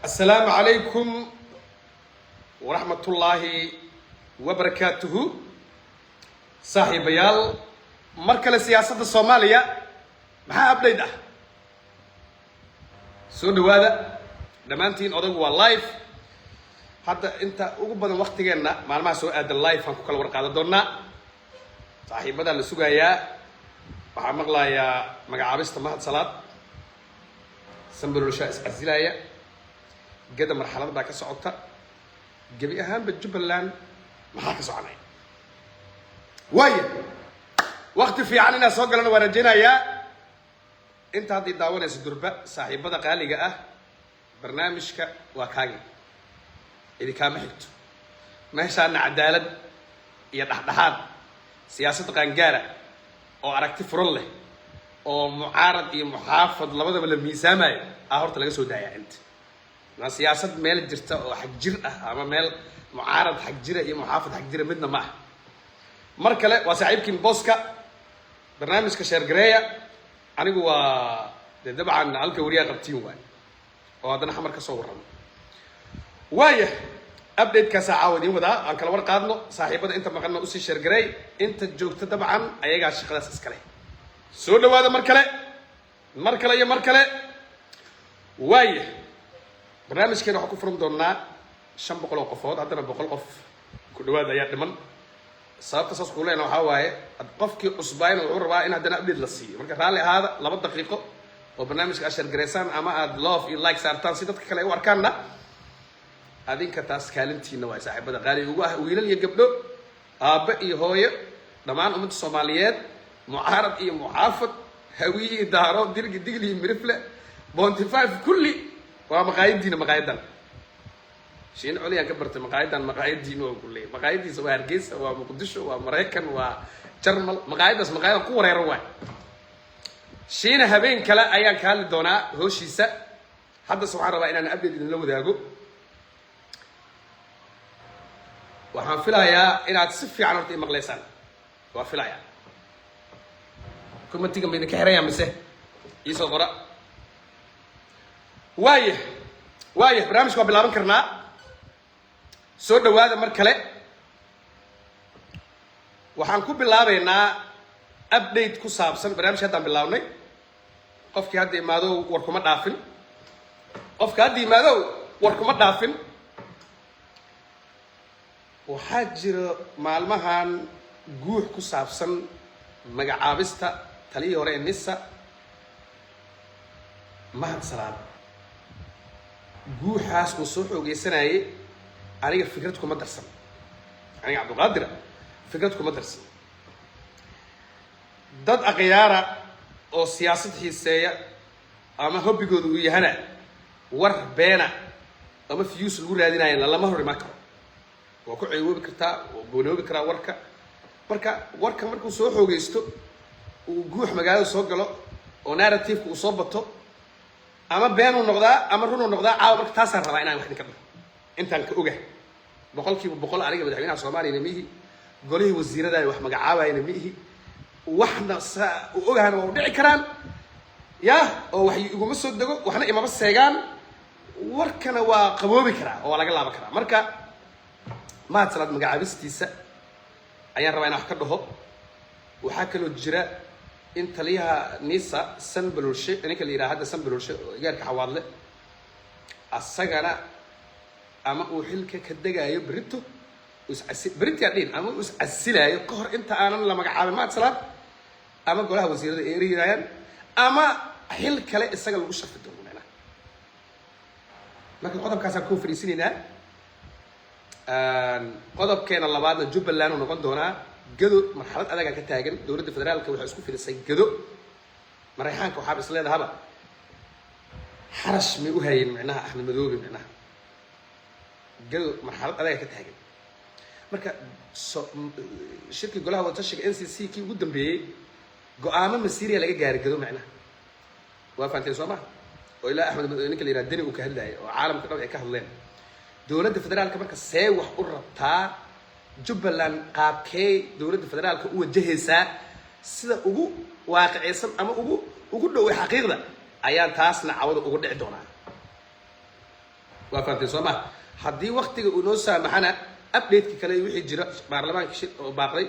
Asalaamu calaykum waraxmatullaahi wabarakaatuhu, saaxiibayaal. Mar kale siyaasadda Soomaaliya maxaa update ah? Soo dhawaada dhammaantiin. Odagu waa live hadda. Inta ugu badan waktigeenna maalmaha soo aadan live aan ku kala war qaadan doonaa. Saaxiibadaa la sugayaa. Waxaa maqlayaa magacaabista Mahad Salaad, Sambalolshaa iscasilaaya, Gada marxalad baa ka socota, gebi ahaanba Jubbaland maxaa ka soconaya? Waaya wakti fiican inaad soo galana waan rajaynayaa. Inta hadday daawanayso durba, saaxiibada qaaliga ah, barnaamijka waa kaagi, idinkaama xigto. Meeshaana cadaalad iyo dhexdhexaad, siyaasad qaangaara oo aragti furan leh oo mucaarad iyo muxaafad labadaba la miisaamayo ah horta laga soo daayaa. Inta maa siyaasad meel jirta oo xag jir ah ama meel mucaarad xag jira iyo muxaafad xag jira midna ma ah. Mar kale waa saaxiibkiin Booska. Barnaamijka share gareeya. Anigu waa dee dabcan halka wariyaa qabtiin waay oo haddana Xamar ka soo warramo. Waaya update-kaasaa caawa idiin wadaa, aan kala war qaadno. Saaxiibada inta maqanna usii share gareey, inta joogta dabcan ayagaa shaqadaas iska leh. Soo dhawaada mar kale, mar kale iyo mar kale. Waaya barnaamijkeena waxaan ku furan doonaa 500 oo qofood. Haddana 100 qof ku dhawaad ayaa dhiman. Sababta saas kuu leena waxaa waaye qofkii cusbaayna wuxuu rabaa in haddana update la siiyo. Marka raalli ahaada, 2 daqiiqo oo barnaamijka aad share garaysaan ama aad love iyo like saartaan si dadka kale ay u arkaanna, adinka taas kaalintiina waay. Saaxiibada qaaliga ugu ah, wiilal iyo gabdho, aabbe iyo hooyo, dhammaan ummadda Soomaaliyeed, mucaarad iyo muxaafad, Hawiye iyo Daaro, Dirgi, Digli iyo Mirifle, 0.5, kulli waa maqaayadiina. Maqaayadan Shiin Coliyaan ka bartay. Maqaayadan maqaayadiina waa ku leeyahy. Maqaayadiisa waa Hargeysa, waa Muqdisho, waa Maraykan, waa Jarmal. Maqaayadaas maqaayada ku wareero waay. Shiina habeen kale ayaan ka hadli doonaa hooshiisa. Haddase waxaan rabaa inaan update idinla wadaago. Waxaan filayaa inaad si fiican horta i maqlaysaan. Waa filayaa. Commentiga ma idinka xiraya mise iisoo qora? Waaya, waaya, barnaamijka waa bilaaban karnaa. Soo dhawaada mar kale. Waxaan ku bilaabaynaa update ku saabsan barnaamijka haddaan bilaabnay. Qofkii hadda imaadow, war kuma dhaafin. Qofka hadda imaadow, war kuma dhaafin. Waxaa jira maalmahan guux ku saabsan magacaabista taliyihii hore ee NISA, Mahad Salaad. Guuxaas uu soo xoogeysanayay, aniga fikrad kuma darsan. Aniga Cabdulqaadira fikrad kuma darsan. Dad akhyaara oo siyaasad xiiseeya ama hobbigooda uu yahana, war beena ama views lagu raadinayo lalama hor imaan karo. Waa ku ceywoobi kartaa, waa boonoobi karaa warka. Marka warka markuu soo xoogeysto, uu guux magaalada soo galo oo narrativeka uu soo bato, ama beenuu noqdaa ama runuu noqdaa. Caawa marka taasaan rabaa inaan wax idinka dhaho intaan ka ogahay 100%. Aniga madaxweynaha Soomaaliyana ma ihi, golihii wasiiradaay wax magacaabayna ma ihi. Waxna saa u ogahana waa u dhici karaan ya oo wax iguma soo dego, waxna imaba seegaan. Warkana waa qaboobi karaa oo waa laga laaban karaa. Marka Mahad Salaad magacaabistiisa ayaan rabaa inaan wax ka dhaho. Waxaa kaloo jira in taliyaha NISA, Sanbalolshe, ninka la yidhaha hadda Sanbalolshe oo igaarka Xawaadle, asagana ama uu xilka ka degaayo berito, iscasi beriti aan dhihin, ama uu iscasilaayo ka hor inta aanan la magacaabin Mahad Salaad, ama golaha wasiirada ay eriyayaan, ama xil kale isaga lagu sharfi doono macnaha. Marka qodobkaasaan ku fadhiisanaynaa. Qodobkeena labaadna Jubbaland uu noqon doonaa. Gado marxalad adagaa ka taagan. Dowladda federaalka waxay isku fidisay Gado. Marayxaanka waxaaba is leedahaba xarash may u hayeen micnaha Axmed Madoobe. Micnaha Gado marxalad adagaa ka taagan. Marka so shirkii golaha wadatashiga NCC kii ugu dambeeyey, go-aamo masiiriya laga gaaray Gado macnaha. Waa fahanteen soo maha? Oo ilaa Axmed, ninka la yidhaha Deni, uu ka hadlayay oo caalamka dhan ay ka hadleen. Dowladda federaalka marka see wax u rabtaa? Jubbaland qaabkee dowladda federaalka u wajahaysaa? Sida ugu waaqiciysan ama ugu dhoway xaqiiqda ayaan taasna cawada ugu dhici doonaa. Waa fahamtay, soo ma? Haddii waktiga uu noo saamaxana, update-ki kale iyo wixii jira, baarlamaanka shir oo baaqday,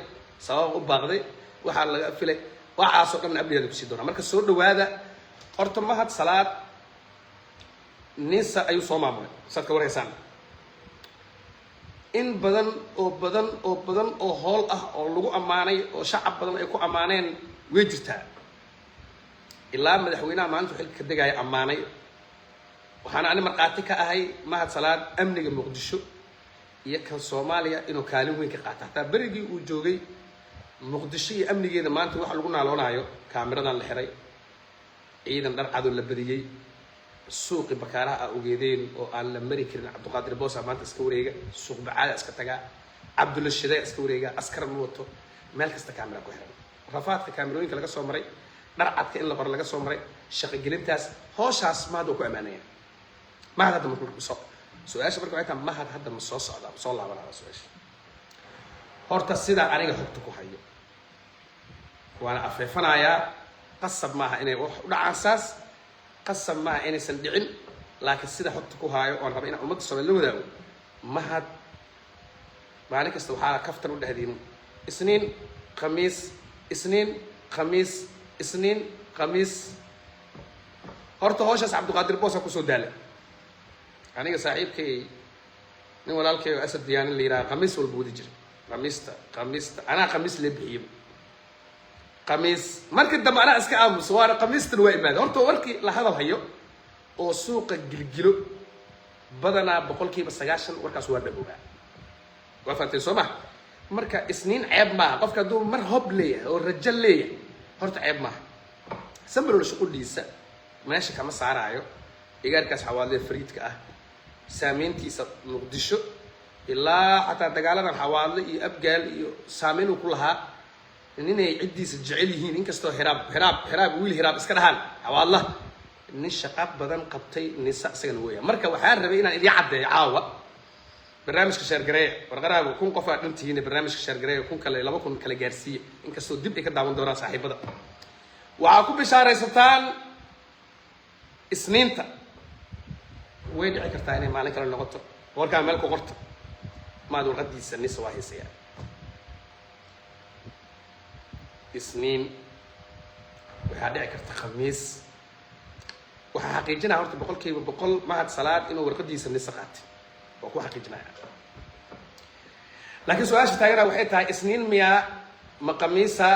sabab u baaqday, waxaa laga filay, waxaasoo dhan update kusii doonaa. Marka soo dhawaada. Horta Mahad Salaad NISA ayuu soo maamulay, saad ka warhaysaan. In badan oo badan oo badan oo hool ah oo lagu ammaanay oo shacab badan ay ku ammaaneen way jirtaa, ilaa madaxweynaha maalintu xilka ka degaya ammaanay. Waxaana ani markhaati ka ahay Mahad Salaad amniga Muqdisho iyo kan Soomaaliya inuu kaalin weyn ka qaato. Hataa berigii uu joogay Muqdisho iyo amnigeeda maanta waxa lagu naaloonaayo, kaamiradan la xiray, ciidan dhar cadow la badiyey, suuqi Bakaaraha a ogeedeen oo aan la mari karin, Cabdiqaadir Boosa maanta iska wareega, Suuq Bacaada iska tagaa, Cabdulla Shiday iska wareega, askar ma wato, meel kasta kaamira ku xiran. Rafaadka kaamirooyinka laga soo maray, dhar cadka in la qoro laga soo maray, shaqogelintaas, hooshaas Mahad waa ku ammaanaya. Mahad hadda marka soo su-aasha marka waxay tahay, Mahad hadda ma soo socdaa, ma soo laabanaya? Su-aasha horta sidaa aniga xogta ku hayo waana afeefanayaa. Qasab maaha inay wax u dhacaan saas, qasab maaha inaysan dhicin, laakiin sida xogta ku haayo oon raba inaan ummadda Soomaali la wadaago, Mahad maalin kasta waxaa kaftan u dhehdiin Isniin, Khamiis, Isniin, Khamiis, Isniin, Khamiis. Horta hawshaas Cabdiqaadir Boosa kusoo daala. Aniga saaxiibkay, nin walaalkay oo Asad Diyaanin la yidhaha, khamiis walba wadi jira, khamiista, khamiista anaa khamiis lee bixiyaba. Khamiis markii dambe anaa iska aamuso, waana khamiistan waa imaada. Horta warkii la hadal hayo oo suuqa gilgilo badanaa 90% warkaas waa dhaboobaa. Waa fahamtay, soo ma? Marka Isniin ceeb maaha. Qofka hadduu mar hob leeyahay oo rajo leeyahay, horta ceeb maaha. Sambalol shuqudhiisa meesha kama saaraayo. Igaarkaas Xawaadle fariidka ah, saameyntiisa Muqdisho ilaa xataa dagaaladan Xawaadle iyo Abgaal iyo saameyn uu ku lahaa, ninay ciddiisa jecel yihiin, inkastoo Hiraab, Hiraab, Hiraab, wiil Hiraab iska dhahaan Xawaadla, nin shaqo badan qabtay nisa isagana weeya. Marka waxaan rabay inaan idiin caddeeyo caawa. Barnaamijka share gareeya, warqaraagu 1000 qof aad dhantihiin. Barnaamijka share gareeya, 1000 kale, 2000 kale gaarsiiya, inkastoo dib ay ka daawan doonaan saaxiibada. Waxaa ku bishaaraysataan Isniinta. Way dhici kartaa inay maalin kale noqoto. Warkaa meel ku qorta. Maad warqadiisa nisa waa haysayaa. Isniin waxaa dhici karta Khamiis. Waxaa xaqiijinaya horta 100% Mahad Salaad inuu warqadiisa nisa qaatay, waa ku xaqiijinaya. Laakiin su-aasha taagana waxay tahay: Isniin miyaa, ma Khamiisa,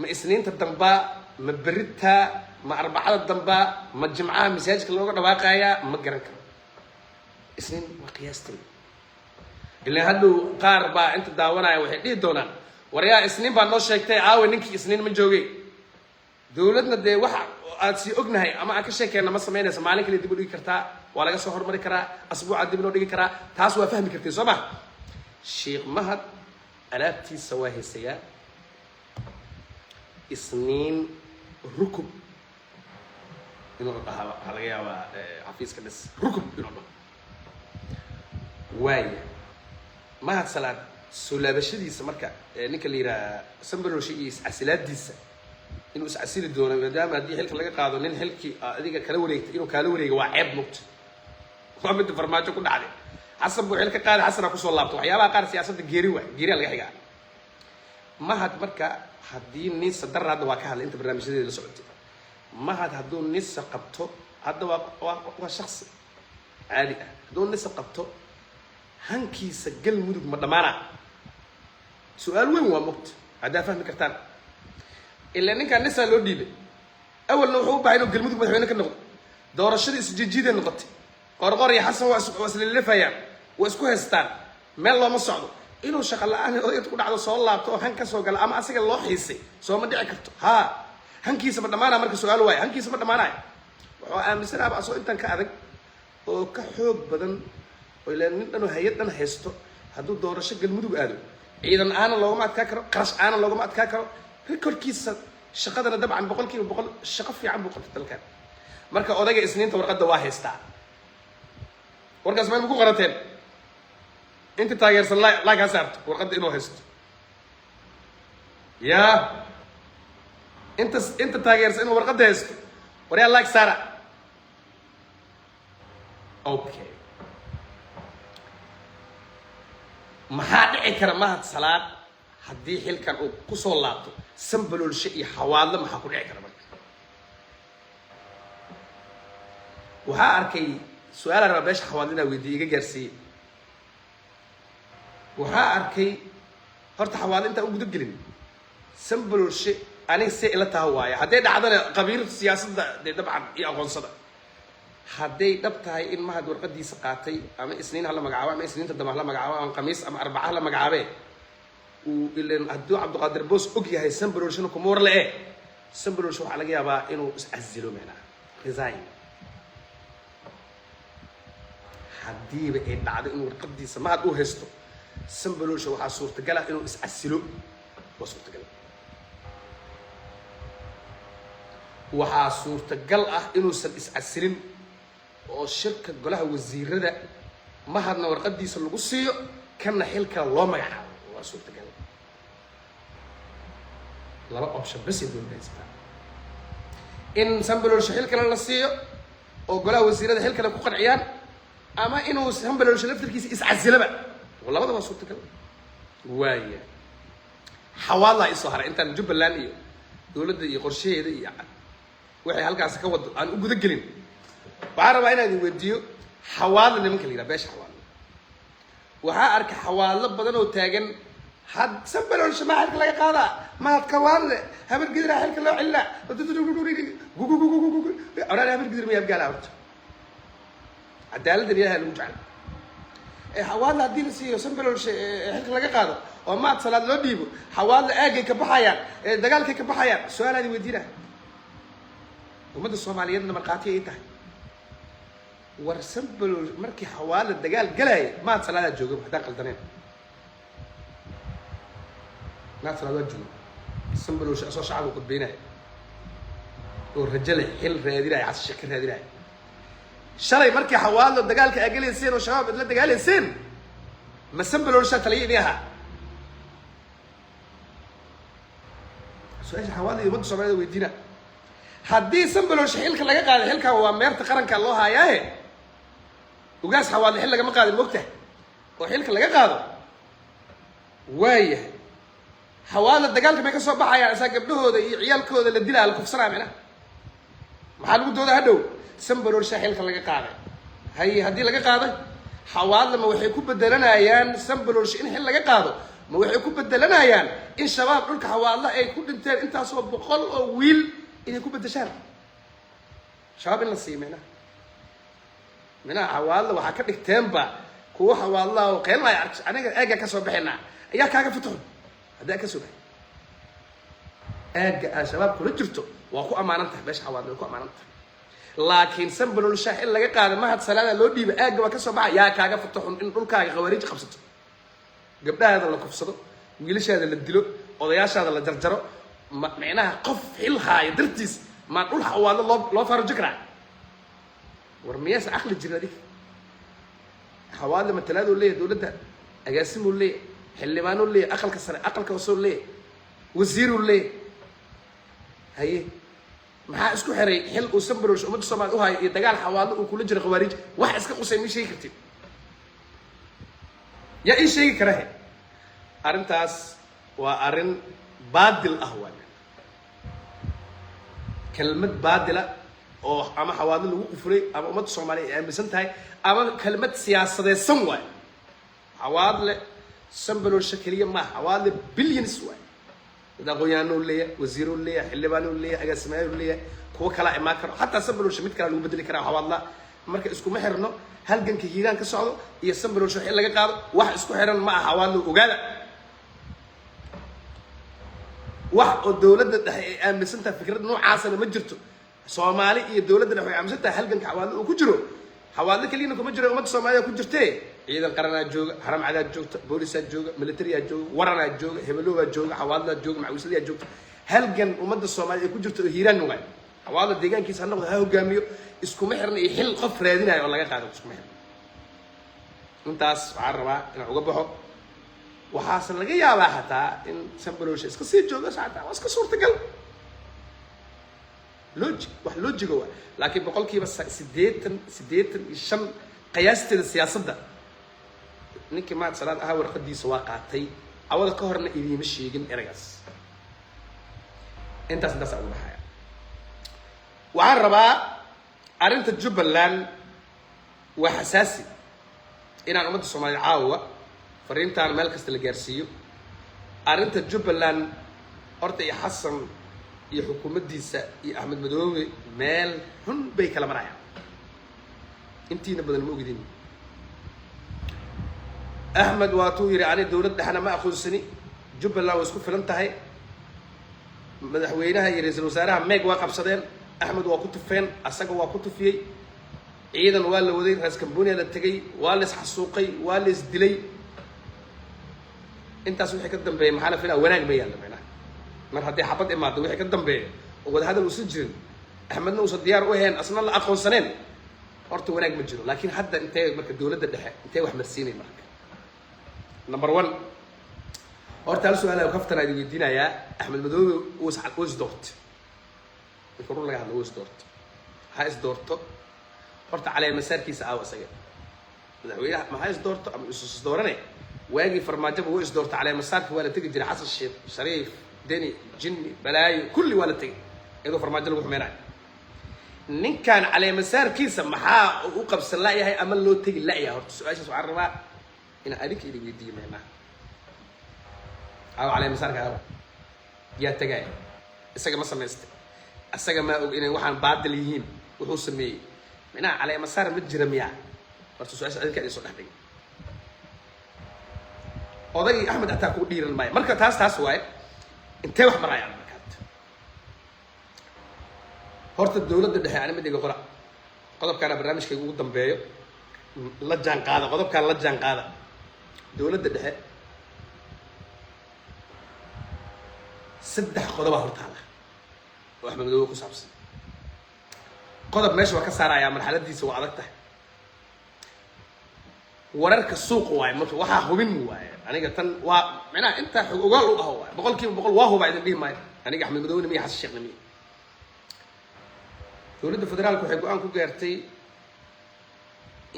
ma Isniinta damba, ma berita, ma Arbacada damba, ma Jimcaha masaajidka looga dhawaaqayaa? Ma garan karo. Isniin waa qiyaastay. Ilaan hadhow qaar baa inta daawanaya waxay dhihi doonaan: "Waryaa, Isniin baa noo sheegtay, aawe ninkii? Isniin ma joogay." Dowladna dee waxa aad sii ognahay ama aan ka sheekeyna ma samaynaysa. Maalin kale dib u dhigi kartaa, waa laga soo hormari karaa, asbuuca dib loo dhigi karaa. Taas waa fahmi kartay, soo ma? Sheekh Mahad alaabtiisa waa haysayaa. Isniin rukub inuu dhahaa waxaa laga yaabaa xafiiska dhis rukub inuu dhaho. Waaya, Mahad Salaad soo laabashadiisa marka ninka la yidhaha Sambaloshe iyo iscasilaadiisa, inuu iscasili doono, maadaama haddii xilka laga qaado nin xilkii adiga kala wareegtay inuu kaala wareega waa ceeb mugta. Waa midda Farmaajo ku dhacday. Xasan buu xil ka qaaday, Xasana kusoo laabta. Waxyaabaha qaar siyaasadda geeri waay, geeriyaa laga xigaa. Mahad marka haddii nisa darra, hadda waa ka hadlay inta barnaamijyadeeda la socotay, Mahad hadduu nisa qabto hadda waa shaksi caadi ah. Hadduu nisa qabto, hankiisa Galmudug ma dhammaana? Su-aal weyn waa mugta haddaa fahmi kartaan. Ilaa ninkaan nisaa loo dhiibay, awalna wuxuu u bahay inuu Galmudug madaxweyne ka noqdo. Doorashadii isjijiiday noqotay. Qorqor iyo Xasan waa islalafayaan, waa isku haystaan, meel looma socdo. Inuu shaqo la-aan odayad ku dhacdo, soo laabto oo han ka soo gala ama asaga loo xiisay, sooma dhici karto? Haa, hankiisa ma dhammaanaya? Marka su-aal waayo, hankiisa ma dhammaanaya? Wuxuu aaminsanaaba asoo intan ka adag oo ka xoog badan oo ilaa nin dhan oo hay-ad dhan haysto. Hadduu doorasho Galmudug aado, ciidan aana loogama adkaa karo, qarash aana loogama adkaa karo. Recordkiisa shaqadana dabcan 100% shaqo fiican buu qabtay dalkan. Marka odayga Isniinta warqadda waa haystaa. Warkaas meel ma ku qorateen? Inta taageersan like ha saarto. Warqadda inuu haysto yaa inta taageersan inuu warqadda haysto, waryaa, like saara. Okay. Maxaa dhici kara Mahad Salaad haddii xilkan uu kusoo laabto? Sambaloolshe iyo Xawaadle maxaa ku dhici kara? Marka waxaa arkay su-aala rabaa beesha Xawaadle inaa weydiiye, iga gaarsiiyey. Waxaa arkay horta Xawaadle intaan u guda gelin Sambaloolshe, aniga see ila taha waaye, hadday dhacdana qabiir siyaasadda dee dabcan iyo aqoonsada, hadday dhab tahay in Mahad warqadiisa qaatay, ama Isniin hala magacaabo, ama Isniinta dambe hala magacaabo, ama Khamiis ama Arbaca hala magacaabe, uu ilan hadduu Cabdiqaadir Boos og yahay, Sambaloolshena kuma war le-e, Sambaloolshe waxaa laga yaabaa inuu iscasilo, micnaha resign. Haddiiba ay dhacdo in warqadiisa Mahad uu haysto, Sambaloolshe waxaa suurtagal ah inuu iscasilo. Waa suurtagal, waxaa suurtagal ah inuusan iscasilin oo shirka golaha wasiirada Mahadna warqadiisa lagu siiyo, kana xilka loo magacaabo. Waa suurtagal. Laba option bes ay dowladda haysataa: in Sambaloolshe xil kale la siiyo oo golaha wasiirada xil kale ku qanciyaan, ama inuu Sambaloolshe laftarkiisa iscasilaba. Labada waa suurtagal. Waaya, Xawaadlaa isoo haray. Intaan Jubbaland iyo dowladda iyo qorshaheeda iyo waxay halkaasi ka wado aan u guda gelin, waxaan rabaa inaan idin weydiiyo Xawaadle, nimanka la yidhaha beesha Xawaadle. Waxaa arkay Xawaadlo badan oo taagan had Sambaloolshe maa xilka laga qaadaa, Mahad Kawaadle Habar Gidiraa xilka loo celinaa. Oraal Habar Gidir ma Abgaala? Horta cadaaladdan Ilaha lagu jecla ee Xawaadle haddii la siiyo Sambaloolshe, xilka laga qaado oo Mahad Salaad loo dhiibo, Xawaadle aagay ka baxayaan, ee dagaalkay ka baxayaan. Su-aalaadi weydiina, ummadda Soomaaliyeedna markhaati ay tahay. War Sambalool markii Xawaadle dagaal galaaya, Mahad Salaadaa jooga. Haddaan qaldaneen, Mahad Salaad waa jooga. Sambaloolshe asoo shacabka khudbeynaya oo rajo leh, xil raadinaya, Xasan Sheekh ka raadinaya. Shalay markii Xawaadlo dagaalka aa gelayseen oo Shabaab idla dagaalayseen, ma Sambaloolshaa taliya idin ahaa? Su-aasha Xawaadla iyo ummadda Soomaalida weydiina: haddii Sambaloolshe xilka laga qaaday, xilkan waa meerta qaranka loo haayaahe, ugaas Xawaadle xil lagama qaadin, mogtahay, oo xilka laga qaado, waayahay, Xawaadle dagaalka may ka soo baxayaan? Isaa gabdhahooda iyo ciyaalkooda la dilaa, la kufsanaa, micnaha maxaa lagu dooda hadhow? Sambaloolshaa xilka laga qaaday. Haye, haddii laga qaaday, Xawaadle ma waxay ku bedelanayaan Sambaloolshe in xil laga qaado? Ma waxay ku bedelanayaan in Shabaab dhulka Xawaadle ay ku dhinteen intaasoo boqol oo wiil inay ku bedeshaan Shabaab in la siiyo? Micnaha Xawaadle waxaa ka dhigteenba kuwo Xawaadlaha oo qeylmaya, aniga aaggaa kasoo baxaynaa. Ayaa kaaga fataxo haddaa kasoo baxay aagga aa Shabaab kula jirto? Waa ku ammaanan tahay beesha Xawaadle, way ku ammaanan tahay. Laakiin Sambaloolshaa xil laga qaada, Mahad Salaada loo dhiiba, aagga waa kasoo baxa. Yaa kaaga fataxun in dhulkaaga khawaariij qabsato, gabdhahaada la kufsado, wiilashaada la dilo, odayaashaada la jarjaro? Ma micnaha qof xil haaya dartiis maa dhul Xawaadlo loo faarujo karaa? War miyaasa caqli jirin adig? Xawaadle matalaaduu leeyahay, dowladda agaasimuu leeyahay, xildhibaanuu leeyahay, aqalka sare, aqalka hooseu leeyahay, wasiiruu leeyahay. Haye, maxaa isku xiray xil uu Sambaloolshe ummadda Soomaliya u hayo iyo dagaal Xawaadlo uu kula jiro khawaariij? Wax iska qusay ma sheegi kartid. Yaa ii sheegi kara he? Arrintaas waa arrin baadil ah, waa kelmad baadila oo ama Xawaadlo lagu qufuray ama ummadda Soomaaliya ay aaminsan tahay ama kelmad siyaasadeedsan waay. Xawaadle Sambaloolshe keliya maaha, Xawaadle billions waay. Dad aqoon-yahanuu leeyahay, wasiiruu leeyahay, xildhibaanuu leeyahay, agaasimayaal leeyahay, kuwo kalaa imaan karo. Xataa Sambaloolshe mid kalaa lagu bedeli karaa Xawaadla. Marka iskuma xirno halganka Hiiraan ka socdo iyo Sambaloolshe xil laga qaado. Wax isku xiran ma aha, Xawaadlo ogaada. Wax oo dowladda dhexe ay aaminsan tahay fikrad noocaasana ma jirto. Soomaali iyo dowladda dhexe way aaminsan tahay halganka Xawaadlo uu ku jiro. Xawaadlo keliyana kuma jiro, ummadda Soomaalida ku jirtee. Ciidan qaranaa jooga, haram cadaa joogta, boolisaa jooga, militariyaa jooga, waranaa jooga, hebeloobaa jooga, Xawaadlaa jooga, macawisladiyaa joogta. Halgan ummadda Soomaaliya ay ku jirto oo Hiiraan waay. Xawaadla deegaankiisa ha noqdo, ha hogaamiyo. Iskuma xirna iyo xil qof raadinayo oo laga qaado iskuma xirna. Intaas waxaan rabaa inaan uga baxo. Waxaase laga yaabaa xataa in Sambaloolshe iska sii joogo, xataa waa iska suurtagal, logic, wax logic-ga waa. Laakiin 80%, 85 qiyaasteeda siyaasadda. Ninkii Mahad Salaad ahaa warqadiisa waa qaatay. Cawada ka horna idiima sheegin eragaas. Intaas ugu baxaya. Waxaan rabaa, arrinta Jubbaland waa xasaasi, inaan ummadda Soomaaliyed caawa fariintaan meel kasta la gaarsiiyo. Arrinta Jubbaland horta iyo Xasan iyo xukuumaddiisa iyo Axmed Madoobe meel xun bay kala marayaan. Intiina badan ma ogidin. Axmed waatuu yidhi: "Ani dowlad dhexna ma aqoonsani, Jubbaland waa isku filan tahay." Madaxweynaha iyo ra-iisul wasaaraha meeg waa qabsadeen. Axmed waa ku tufeen, asaga waa ku tufiyey. Ciidan waa la waday, Raas Cambonia la tegay, waa la isxasuuqay, waa la isdilay. Intaas wixii ka dambeeya maxaa la filaa? Wanaag ma yaalla micnaha. Mar haddii xabad imaado, wixii ka dambeeya oo wadahadal uusan jirin, Axmedna uusan diyaar u ahayn, asna la aqoonsaneen, horta wanaag ma jiro. Laakiin hadda intee marka dowladda dhexe intee wax marsiinay? Marka number one, horta hal su-aal kaftan idin weydiinayaa. Axmed Madoobe wuu is doortay. Marka run laga hadlo, wuu is doortay. Ha is doorto, horta caleemasaarkiisa aawa? Isaga madaxweynaha ma ha is doorto ama isus doorane? Waagii Farmaajaba wuu is doorto, caleemasaarka waa la tegi jiray. Xasan Sheekh, Shariif, Deni, jinni, balaayo, kulli waa la tegay iyadoo Farmaajo lagu xumeynayo. Ninkan caleemasaarkiisa maxaa u qabsan la'yahay ama loo tegi la'yahay? Horta su-aashaas waxaan rabaa inaan adinka idin weydiiyo. Micnaha aawa caleemasaarka? Aawa? Yaa tegaya? Isaga ma samaystay? Isaga maa og inay waxaan baadil yihiin wuxuu sameeyey? Micnaha caleemasaar ma jira miyaa? Horta su-aasha adinka idin soo dhex dhigay. Odaygii Axmed xataa kugu dhiiran maayo. Marka taas waaye. Intee wax marayaan markaad? Horta dowladda dhexe, ani mid iga qora, qodobkaana barnaamijkayga ugu dambeeyo, la jaan qaada qodobkaan, la jaan qaada. Dowladda dhexe saddex qodobaa hortaala oo Axmed Madoobe ku saabsan. Qodob meesha waa ka saarayaa, marxaladiisa waa adag tahay. Wararka suuqa waaye, marka waxaa hubin waaye. Aniga tan waa micnaha intaa xog ogaal u ah waaye, 100% waa hubaa idin dhihi maayo. Aniga Axmed Madoobe miya, Xasan Sheekhna miya. Dowladda federaalka waxay go-aan ku gaartay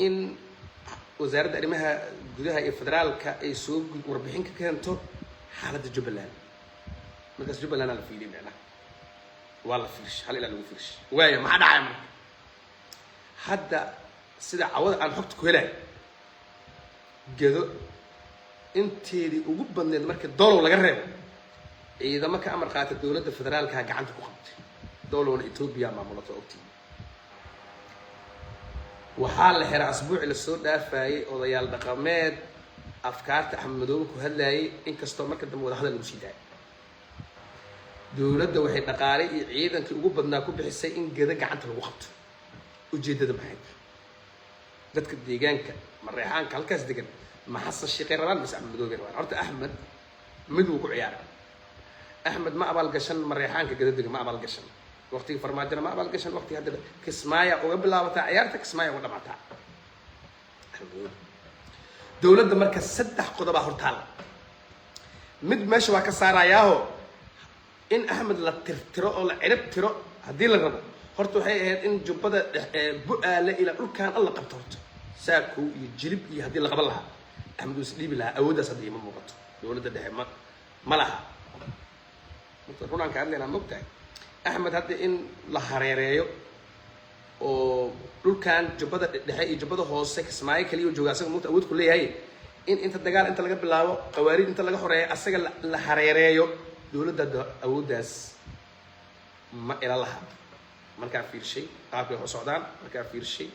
in Wasaaradda Arrimaha Gudaha iyo Federaalka ay soo warbixin ka keento xaaladda Jubbaland. Markaas Jubbaland aa la fiiriyay, micnaha waa la fiirshay, hal ilaa lagu fiirshay. Waaya, maxaa dhacaya marka? Hadda sida cawada aan xogta ku helayo, Gedo inteedii ugu badneed marka Doolow laga reebo, ciidamo ka amar qaata dowladda federaalka gacanta ku qabtay. Doolowna Etoobiya maamulato, ogtii. Waxaa la xiray asbuuci lasoo dhaafayay odayaal dhaqameed afkaarta Axmed Madoobe ku hadlayay, inkastoo marka dambe wadahadal lagu sii daayay. Dowladda waxay dhaqaale iyo ciidankii ugu badnaa ku bixisay in Gedo gacanta lagu qabto. Ujeeddada maxay? Dadka deegaanka Mareexaanka halkaas degan ma Xasan Sheekhay rabaan mise Axmed Madoobe rabaan? Horta Axmed mid wuu ku ciyaaray. Axmed ma abaalgashan Mareexaanka Gedo degan, ma abaalgashan. Waqtigii Farmaajona ma abaalgashan, waqtigii hadda Kismaayo uga bilaabataa ciyaarta, Kismaayo uga dhamaataa Axmed Madoobe. Dowladda marka saddex qodobaa hortaala. Mid meesha waa ka saarayaaho, in Axmed la tirtiro oo la cirib tiro haddii la rabo, horta waxay ahayd in Jubbada Bu-aale ilaa dhulkaan alla qabto. Horta Saakow iyo Jilib iyo haddii la qaban lahaa, Axmed uu isdhiibi lahaa. Awooddaas hadda ima muuqato, dowladda dhexe ma laha. Marka runaan ka hadlaynaa, mogtahay, Axmed hadda in la hareereeyo oo dhulkan Jubbada Dhexe iyo Jubbada Hoose, Kismaayo kaliya jooga asaga mugta awood ku leeyahay, in inta dagaal inta laga bilaabo, qawaariid inta laga xoreeyo, asaga la hareereeyo, dowladda hadda awooddaas ma ila laha. Markaan fiirshay qaabkay wax u socdaan, markaan fiirshay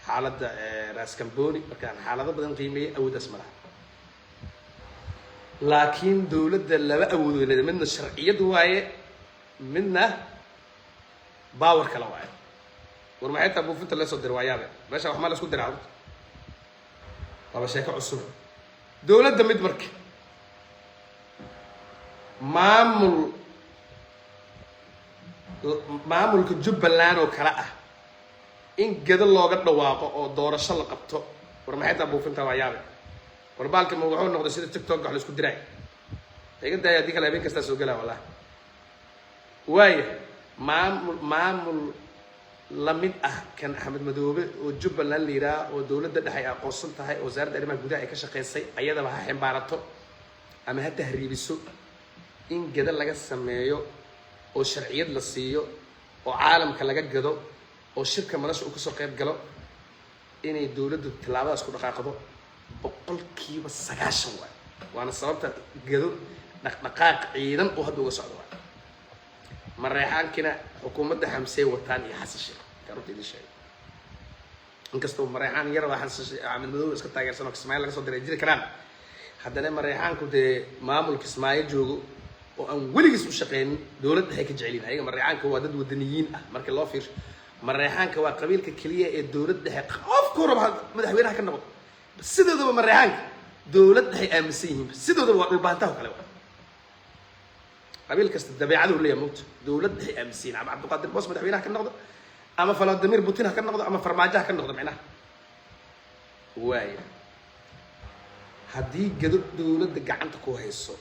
xaaladda Raas Camboni, markaan xaalado badan qiimeeyay, awooddaas ma laha. Laakiin dowladda laba awoodood leedahay: midna sharciyad waaye, midna power kale waaye. War maxay taa buufinta lee soo diray? Waa yaabe, meesha wax maa la isku diraa? Horta waaba sheeko cusub. Dowladda mid marka maamulka Jubbaland oo kale ah in Gedo looga dhawaaqo oo doorasho la qabto. War maxay taa buufinta? Waa yaabe. War baalka ma wuxuu noqday sida TikTok wax la isku diraay? Iga daaya, haddii kale habeen kastaa soo gelaa wallahi. Waaya, maamul La mid ah kan Axmed Madoobe oo Jubbaland la yidhaah oo dowladda dhexe ay aqoonsan tahay oo wasaaradda arrimaha gudaha ay ka shaqaysay, ayadaba ha ximbaarato ama ha tahriibiso in gada laga sameeyo oo sharciyad la siiyo oo caalamka laga gado oo shirka madasha uu kasoo qayb galo. Inay dowladdu tallaabadaas ku dhaqaaqdo 90% waay, waana sababta Gado dhaqdhaqaaq ciidan oo hadda uga socdo waay. Mareexaankina xukuumadda Xamsey wataan iyo Xasan Sheekh karunta idin sheegay, inkastoo Mareexaan yar waa Xasan Sheekh, Axmed Madow iska taageersan oo Kismaayo laga soo diray jiri karaan, haddana Mareexaanku dee maamul Kismaayo joogo oo aan weligiis u shaqeynin dowlad dhexe ka jecelin. Ayaga Mareexaanka waa dad wadaniyiin ah. Marka loo fiirsho, Mareexaanka waa qabiilka keliya ee dowlad dhexe qofku raba madaxweynaha ka noqdo. Sidoodaba Mareexaanka dowlad dhexe aaminsan yihiin, sidoodaba waa dhulbaantaha oo kale. Waa qabiil kasta dabeecadu leeyahay mugta dowlad dhexe aaminsan yihiin, ama Cabdiqaadir Boos madaxweynaha ka noqdo ama Vladimir Putin ha ka noqdo ama Farmaajo ha ka noqdo. Micnaha waaya, haddii Gado dowladda gacanta ku hayso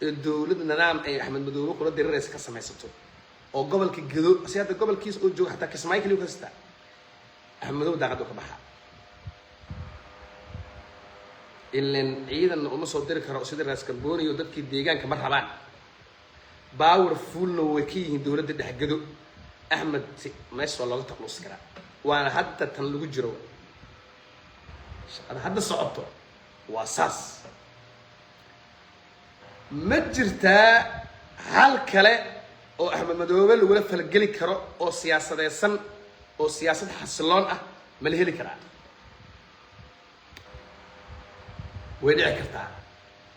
ee dowlad nidaam ay Axmed Madoobe kula diriraysa ka samaysato oo gobolka Gado si hadda gobolkiisa oo joogo, xataa Kismaayo kaliya ka haystaa, Axmed Madoobe daaqaddu ka baxaa. Ilan ciidanna uma soo diri karo sida Raas Kambooni oo dadkii deegaanka ma rabaan, powerfulna way ka yihiin dowladda dhex Gado. Axmed meesha waa looga takluusi karaa, waana hadda tan lagu jiro. Shaqada hadda socoto waa saas. Ma jirtaa hal kale oo Axmed Madoobe lagula falgeli karo oo siyaasadeysan oo siyaasad xasiloon ah? Ma la heli karaa? Way dhici kartaa,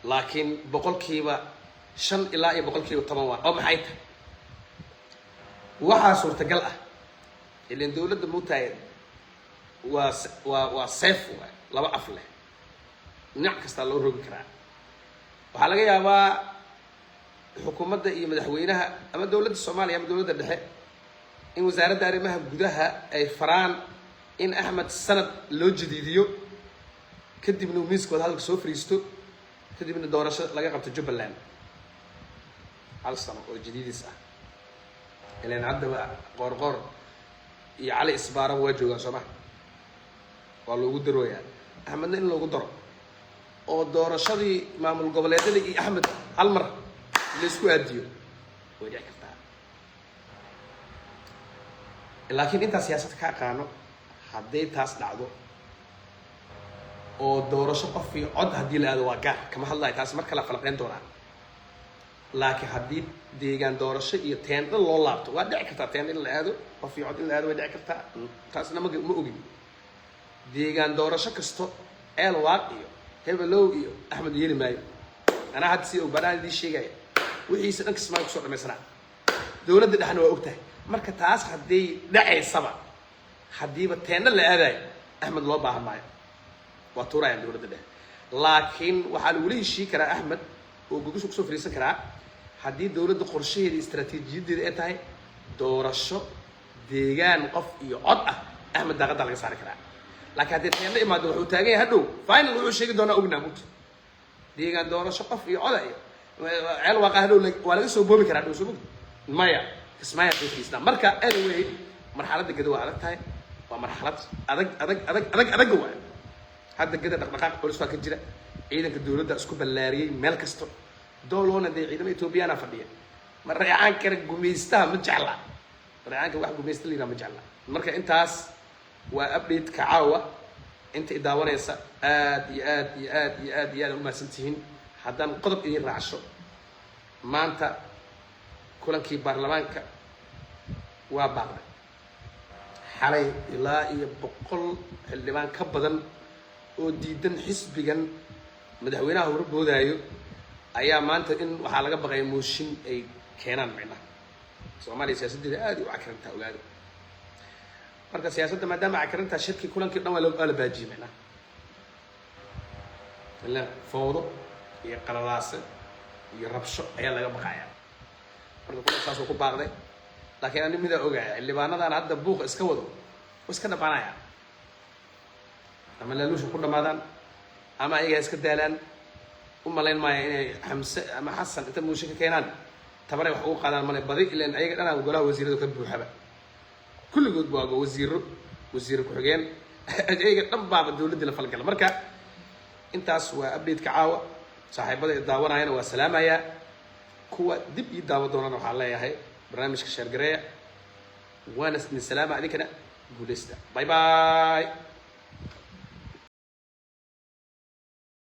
laakiin 5% ilaa iyo 10% waa. Oo maxay tahay waxaa suurtagal ah? Ilan dowladda mutahay waa seef waay laba af leh, dhinac kastaa loo rogi karaa. Waxaa laga yaabaa xukuumadda iyo madaxweynaha ama dowladda Soomaaliya ama dowladda dhexe in wasaaradda arrimaha gudaha ay faraan in Axmed sanad loo jadiidiyo, kadibna uu miiska wada hadalka soo fariisto, kadibna doorasho laga qabto Jubbaland, hal sano oo jadiidis ah. Ilan haddaba Qoorqoor iyo Cali Isbaaraba waa joogaan, soo ma? Waa loogu darooyaa Axmedna in loogu daro oo doorashadii maamul goboleedyada iyo Axmed hal mar laisku aadiyo way dhici kartaa. Laakiin intaa siyaasad ka aqaano, hadday taas dhacdo oo doorasho qof iyo cod haddii la aado, waa gaar, kama hadlayo taas, mar kale falaqeyn doonaa. Laakiin haddii deegaan doorasho iyo teendho loo laabto, waa dhici kartaa teendho in la aado, qof iyo cod in la aado way dhici kartaa. Taasna ma ogin. Deegaan doorasho kasto Eel Waaq iyo Hebelow iyo Axmed yeeli maayo. Anaa hadda sii og banaan idiin sheegaya, wixiisa dhan Kismaayo kusoo dhamaysanaa, dowladda dhexna waa og tahay. Marka taas hadday dhacaysaba, haddiiba teendho la aadayo, Axmed loo baahan maayo, waa tuurayaan dowladda dhexe. Laakiin waxaa lagula heshii karaa Axmed oo gogasha kusoo fariisan karaa haddii dowladda qorshaheeda iyo istaraatiijiyadeeda ay tahay doorasho deegaan qof iyo cod ah, Axmed daaqaddaa laga saari karaa. Laakiin haddii teendho imaado, wuxuu taagan yahay hadhow final wuxuu sheegi doonaa ognaa mugta deegaan doorasho qof iyo coda iyo Ceel Waaqa hadhow waa laga soo boobi karaa hadhow, soo mugta maya, Kismaayo soo fariistaa. Marka anyway, marxaladda Gado waa adag tahay, waa marxalad adag adag adag adag adag waay. Hadda Gada dhaqdhaqaaq culus baa ka jira, ciidanka dowladda isku ballaariyey meel kasto. Dooloona dee ciidamo Ethoobiyaana fadhiya. Mareexaankana gumaystaha ma jecla, Mareexaanka wax gumaysta la yidhaha ma jecla. Marka intaas waa update-ka caawa. Inta i daawanaysa aad iyo aad iyo aad iyo aad iyo aad umahadsan tihiin. Haddaan qodob idiin raacsho, maanta kulankii baarlamaanka waa baaqday. Xalay ilaa iyo 100 xildhibaan ka badan oo diidan xisbigan madaxweynaha horboodaayo ayaa maanta in waxaa laga baqaya mooshin ay keenaan. Micnaha Soomaaliya siyaasaddeeda aad u cakirantaa, ogaada. Marka siyaasadda maadaama cakirantaa, shirkii kulankii dhan waa la baajiyey. Micnaha ila fowdo iyo qalalaase iyo rabsho ayaa laga baqaya. Marka kulan saasuu ku baaqday. Laakiin ani midaa ogaaya, xildhibaanadan hadda buuqa iska wado way iska dhamaanayaan, ama laaluusha ku dhamaadaan ama ayagaa iska daalaan. U malayn maayo inay Xamse ama Xasan inta mooshin ka keenaan tabaray wax ugu qaadaan male badi, ilan ayaga dhanaa golaha wasiiradu ka buuxaba. Kulligood waa wasiiro, wasiiro ku-xigeen, ayaga dhan baaba dowladdii la falgala. Marka intaas waa update-ka caawa. Saaxiibada i daawanayana waa salaamayaa, kuwa dib ii daawa doonana waxaan leeyahay barnaamijka share gareeya. Waana idin salaama, adinkana guuleysta. Bye bye.